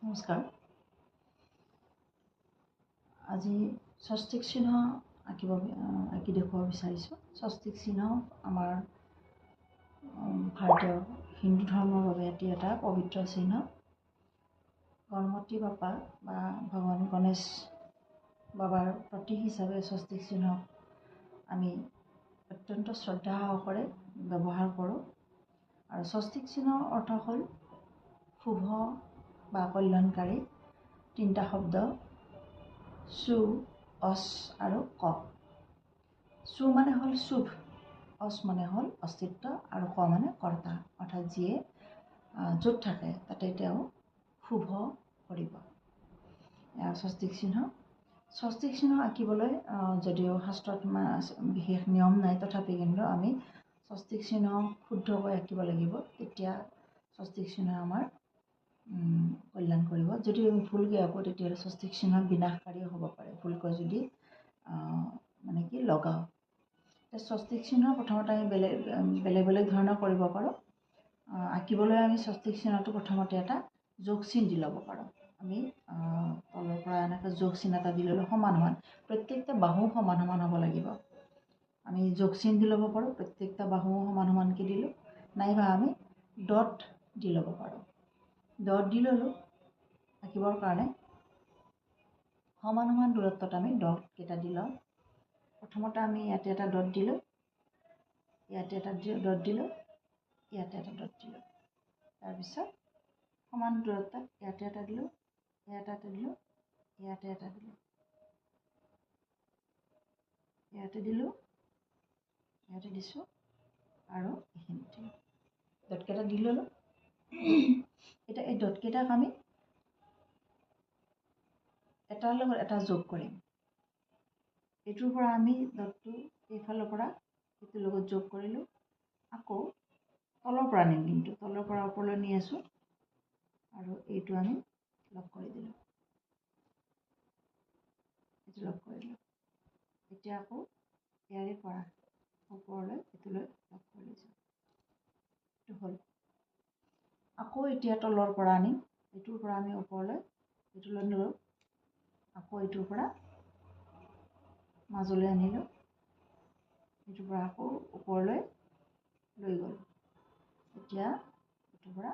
নমস্কাৰ। আজি স্বস্তিক চিহ্ন আঁকিব আঁকি দেখুৱাব বিচাৰিছোঁ। স্বস্তিক চিহ্ন আমাৰ ভাৰতীয় হিন্দু ধৰ্মৰ বাবে এটি এটা পবিত্ৰ চিহ্ন। গণপতি বাপ্পা বা ভগৱান গণেশ বাবাৰ প্ৰতীক হিচাপে স্বস্তিক চিহ্নক আমি অত্যন্ত শ্ৰদ্ধা সহকাৰে ব্যৱহাৰ কৰোঁ। আৰু স্বস্তিক চিহ্নৰ অৰ্থ হ'ল শুভ বা কল্যাণকাৰী। তিনিটা শব্দ, সু, অচ আৰু ক। সু মানে হ'ল শুভ, অচ মানে হ'ল অস্তিত্ব আৰু ক মানে কৰ্তা, অৰ্থাৎ যিয়ে য'ত থাকে তাতে তেওঁ শুভ কৰিব। স্বস্তিক চিহ্ন। স্বস্তিক চিহ্ন আঁকিবলৈ যদিও শাস্ত্ৰত বিশেষ নিয়ম নাই, তথাপি কিন্তু আমি স্বস্তিক চিহ্ন শুদ্ধকৈ আঁকিব লাগিব, তেতিয়া স্বস্তিক চিহ্ন আমাৰ কল্যাণ কৰিব। যদি আমি ভুলকৈ আঁকো, তেতিয়াহ'লে স্বস্তিক চিহ্ন বিনাশকাৰীও হ'ব পাৰে, ভুলকৈ যদি মানে কি লগাওঁ। এতিয়া স্বস্তিক চিহ্ন প্ৰথমতে আমি বেলেগ বেলেগ বেলেগ ধৰণৰ কৰিব পাৰোঁ। আঁকিবলৈ আমি স্বস্তিক চিহ্নটো প্ৰথমতে এটা যোগ চিন দি ল'ব পাৰোঁ। আমি তলৰ পৰা এনেকৈ যোগ চিন এটা দি ল'লোঁ, সমান সমান, প্ৰত্যেকটা বাহু সমান সমান হ'ব লাগিব। আমি যোগ চিন দি ল'ব পাৰোঁ, প্ৰত্যেকটা বাহু সমান সমানকৈ দিলোঁ, নাইবা আমি ডট দি ল'ব পাৰোঁ। ডট দি ল'লোঁ আঁকিবৰ কাৰণে। সমান সমান দূৰত্বত আমি ডটকেইটা দি লওঁ। প্ৰথমতে আমি ইয়াতে এটা ডট দিলোঁ, ইয়াতে এটা ডট দিলোঁ, ইয়াতে এটা ডট দিলোঁ। তাৰপিছত সমান দূৰত্বত ইয়াতে এটা দিলোঁ, ইয়াতে এটা দিলোঁ, ইয়াতে এটা দিলোঁ, ইয়াতে দিলোঁ, ইয়াতে দিছোঁ আৰু এইখিনিত দিলোঁ। ডটকেইটা দি ল'লোঁ। এতিয়া এই ডটকেইটাক আমি এটাৰ লগত এটা যোগ কৰিম। এইটোৰ পৰা আমি ডটটো এইফালৰ পৰা এইটোৰ লগত যোগ কৰিলোঁ। আকৌ তলৰ পৰা নিম, কিন্তু তলৰ পৰা ওপৰলৈ নি আছোঁ আৰু এইটো আমি লগ কৰি দিলোঁ, এইটো লগ কৰিলোঁ। এতিয়া আকৌ ইয়াৰে পৰা ওপৰলৈ এইটোলৈ লগ কৰি লৈছোঁ, এইটো হ'ল। আকৌ এতিয়া তলৰ পৰা আনিম, এইটোৰ পৰা আমি ওপৰলৈ এইটোলৈ নিলোঁ, আকৌ এইটোৰ পৰা মাজলৈ আনিলোঁ, এইটোৰ পৰা আকৌ ওপৰলৈ লৈ গ'লোঁ। এতিয়া এইটোৰ পৰা